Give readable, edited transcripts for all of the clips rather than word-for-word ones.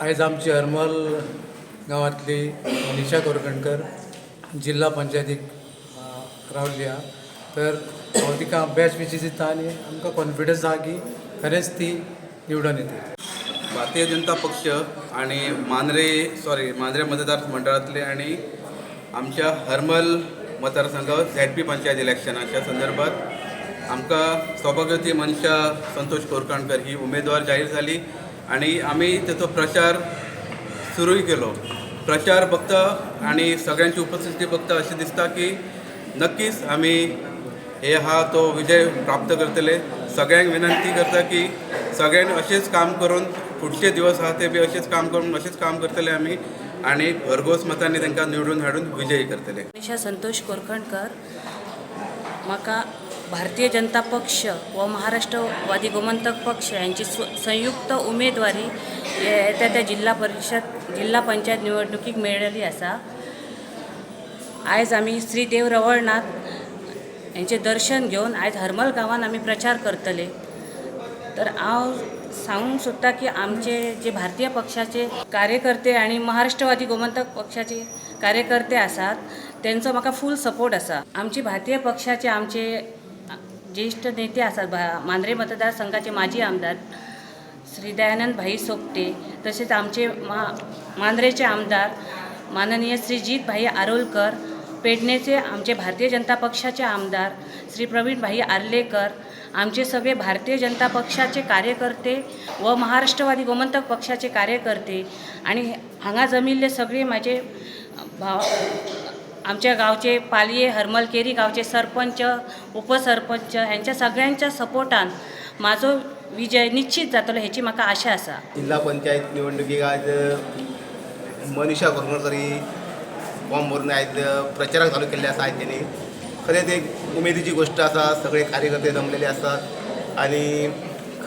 आयज आमची हरमल गांवांतली मनीषा कोरकणकर जिल्हा पंचायतीक रावल्ली आहा, तर हांव तिका बेस्ट विशीस दिता आनी आमकां कॉन्फिडन्स आहा की खरेंच ती निवडून येतली. भारतीय जनता पक्ष आणि मांद्रे, सॉरी, मांद्रे मतदार मंडळातले आणि आमच्या हरमल मतदारसंघ झेडपी पंचायत इलेक्शनाच्या संदर्भात आमकां सौभाग्यवती मनीषा संतोष कोरकाणकर ही उमेदवार जाहीर जाली आणि आमी तेचो प्रचार सुरूय केलो. प्रचार बघता आणि सगळ्यांची उपस्थिती बघता अशें दिसता की नक्कीच आमी हे हा तो विजय प्राप्त करतले. सगळ्यांक विनंती करता की सगळ्यांनी अशेंच काम करून फुडचे दिवस आहा ते बी अशेंच काम करून, अशेंच काम करतले आमी आनी भरघोस मतांनी तांकां निवडून हाडून विजयी करतले. मनीषा संतोष कोरखणकर. म्हाका भारतीय जनता पक्ष व महाराष्ट्रवादी गोमंतक पक्ष यांची संयुक्त उमेदवारी येता त्या जिल्हा परिशद, जिल्हा पंचायत निवडणुकीक मेळ्ळेली आसा. आयज आमी श्री देव रवळनाथ हेंचें दर्शन घेवन आयज हरमल गांवांत आमी प्रचार करतले. तर हांव सांगूंक सोदता की आमचे जे भारतीय पक्षाचे कार्यकर्ते आनी महाराष्ट्रवादी गोमंतक पक्षाचे कार्यकर्ते आसात, तेंचो म्हाका फूल सपोर्ट आसा. आमचे भारतीय पक्षाचे आमचे ज्येश्ठ नेते आसात, मांद्रे मतदारसंघाचे माजी आमदार श्री दयानंद भाई सोपटे, तसेच आमचे मांद्रेचे आमदार माननीय श्री जीत भाई आरोलकर, पेडणेचे आमचे भारतीय जनता पक्षाचे आमदार श्री प्रवीण भाई आर्लेकर, आमचे सगळे भारतीय जनता पक्षाचे कार्यकर्ते व महाराष्ट्रवादी गोमंतक पक्षाचे कार्यकर्ते आणि हांगा जमिल्ले सगळे म्हाजे भाव, आमच्या गांवचे पालये, हरमल केरी गांवचे सरपंच, उपसरपंच ह्यांच्या सगळ्यांच्या सपोर्टान म्हाजो विजय निश्चित जातलो हेची म्हाका आशा आसा. जिल्हा पंचायत निवडणुकीक आज मनीषा कोरकणकर ही फॉर्म भरून आयज प्रचाराक चालू केल्ले आसा. आयज तेणी खरेंच एक उमेदीची गोश्ट आसा. सगळे कार्यकर्ते जमलेले आसात आनी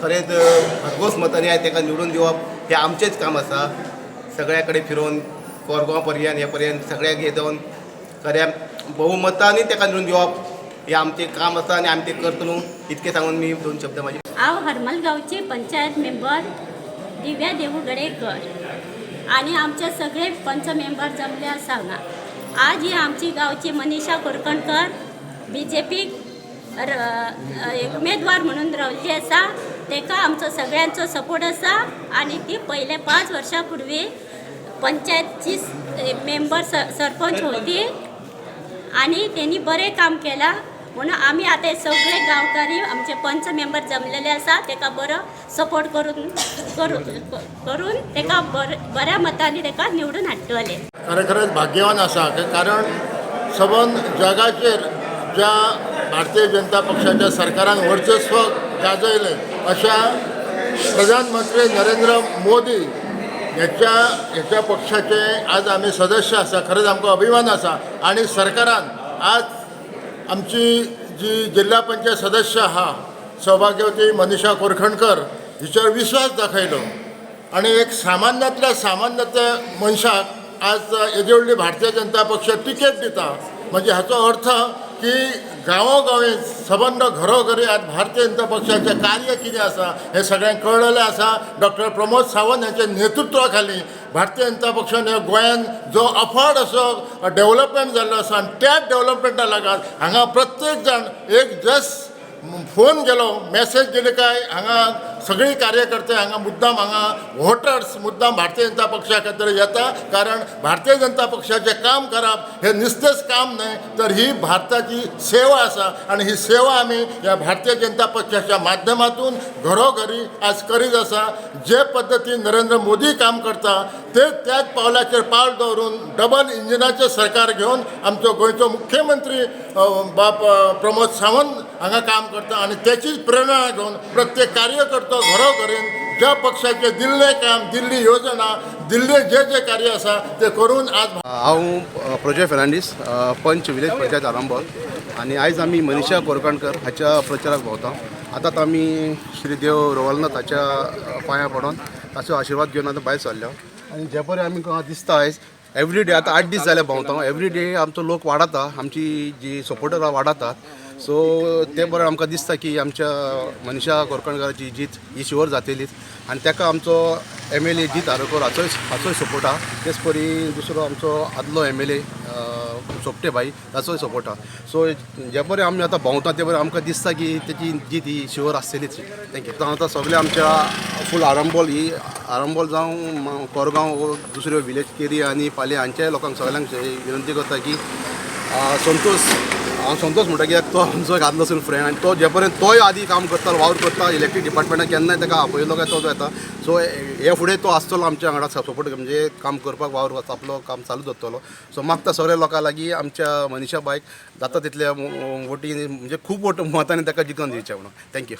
खरेंच भरघोस मतांनी आयज ताका निवडून दिवप हें आमचेंच काम आसा. सगळ्या कडेन फिरोवन कोरगांव पर्यंत, हे पर्यंत सगळ्याक हे जावन खऱ्या बहुमतांनी ताका निवडून दिवप हें आमचें काम आसा आनी आमी तें करतलो, इतकें सांगून मी दोन शब्द म्हाजे. हांव हरमल गांवची पंचायत मेंबर दिव्या देवू गडेकर आनी आमचे सगळे पंच मेंबर जमले आसा हांगा. आज ही आमची गांवची मनीषा कोरकणकर बीजेपी उमेदवार म्हणून रावल्ली आसा. ताका आमचो सगळ्यांचो सपोर्ट आसा आनी ती पयले 5 वर्सां पूर्वी पंचायतची मेंबर, सरपंच होती आणि त्यांनी बरें काम केलां म्हणून आमी आतां हे सगळे गांवकारी, आमचे पंच मेंबर जमलेले आसा. ताका बरो सपोर्ट करून करून करून ताका बऱ्या मतांनी ताका निवडून हाडटले. खरें खरेंच भाग्यवान आसा, कारण सबंद जगाचेर ज्या भारतीय जनता पक्षाच्या सरकारान वर्चस्व गाजयलें, अशा प्रधानमंत्री नरेंद्र मोदी ह्याच्या पक्षाचे आज आमी सदस्य आसा. खरेंच आमकां अभिमान आसा. आनी सरकारान आज आमची जी जिल्हा पंचायत सदस्य आहा, सौभाग्यवती मनीषा कोरखणकर, हिचेर विश्वास दाखयलो आनी एक सामान्यांतल्या सामान्य मनशाक आज येदी व्हडली भारतीय जनता पक्ष तिकेट दिता, म्हणजे हाचो अर्थ की गांवोगांवी, सबंद घरोघरी आज भारतीय जनता पक्षाचें कार्य कितें आसा हें सगळ्यांक कळ्ळेलें आसा. डॉक्टर प्रमोद सावंत हांच्या नेतृत्वा खाली भारतीय जनता पक्षान ह्या गोंयान जो अफाट असो डेवलपमेंट जाल्लो आसा आनी त्याच डेवलपमेंटा लागून हांगा प्रत्येक जाण एक जस्ट फोन गेलो, मॅसेज गेली काय हांगा सगळी कार्यकर्ते हांगा मुद्दाम, हांगा वोटर्स मुद्दाम भारतीय जनता पक्षा खातीर येता, कारण भारतीय जनता पक्षाचें काम करप हें नुस्तेंच काम न्हय, तर ही भारताची सेवा आसा आनी ही सेवा आमी ह्या भारतीय जनता पक्षाच्या माध्यमातून घरोघरी आज करीत आसा. जे पद्दतीन नरेंद्र मोदी काम करता, ते त्याच पावलाचेर पावल दवरून डबल इंजिनाचें सरकार घेवन आमचो गोंयचो मुख्यमंत्री बाब प्रमोद सावंत हांगा काम करता आनी तेचीच प्रेरणा घेवन प्रत्येक कार्यकर्तो घरोघरीन ज्या पक्षाचें दिल्लें काम, दिल्ली योजना, दिल्ले जे जे कार्य आसा ते करून आज हांव प्रजय फेर्नांडीस, पंच, विलेज पंचायत आरांबोल आनी आयज आमी मनीषा कोरकणकर हाच्या प्रचाराक भोंवता. आतांच आमी श्री देव रवलनाथ हाच्या पांयां पडोन ताचो आशिर्वाद घेवन आतां भायर सरल्या आनी जे परे आमी दिसता, आयज एवरी डे, आतां 8 दीस जाले भोंवता, एवरी डे आमचो लोक वाडता, आमची जी सपोर्टर वाडतात. सो ते बरें आमकां दिसता की आमच्या मनीषा कोरकणकाराची जीत ही शुअर जातलीच आनी ताका आमचो MLA जीत आरोकर हाचोय हाचोय सपोर्ट आहा. तेच परी दुसरो आमचो आदलो MLA Sopte भाई ताचोय सपोर्ट आहा. सो जे बरें आमी आतां भोंवता ते बरें आमकां दिसता की तेची जीत ही शुअर आसतलीच. Thank you. आतां सगळे आमच्या फूल आरंबोल ही आरंबोल जावं कोरगांव दुसऱ्यो विलेज केरी आनी पाले हांच्या लोकांक सगळ्यांक विनंती करता की संतोष, हांव संतोष म्हणटा कित्याक तो आमचो एक आदलोसून फ्रेंड आनी तो जे पर्यंत तोय आदी काम करता, वावर करता इलेक्ट्रीक डिपार्टमेंटान, केन्नाय ताका आपयलो काय तो येता. सो हे फुडें तो आसतलो आमच्या वांगडा सपोर्ट, म्हणजे काम करपाक वावर आपलो काम चालू दवरतलो. सो मागता सगळ्या लोकां लागीं आमच्या मनीषा बायक जाता तितल्या वोटी, म्हणजे खूब वोट मतांनी ताका जिखून दिवचें म्हणून. Thank you.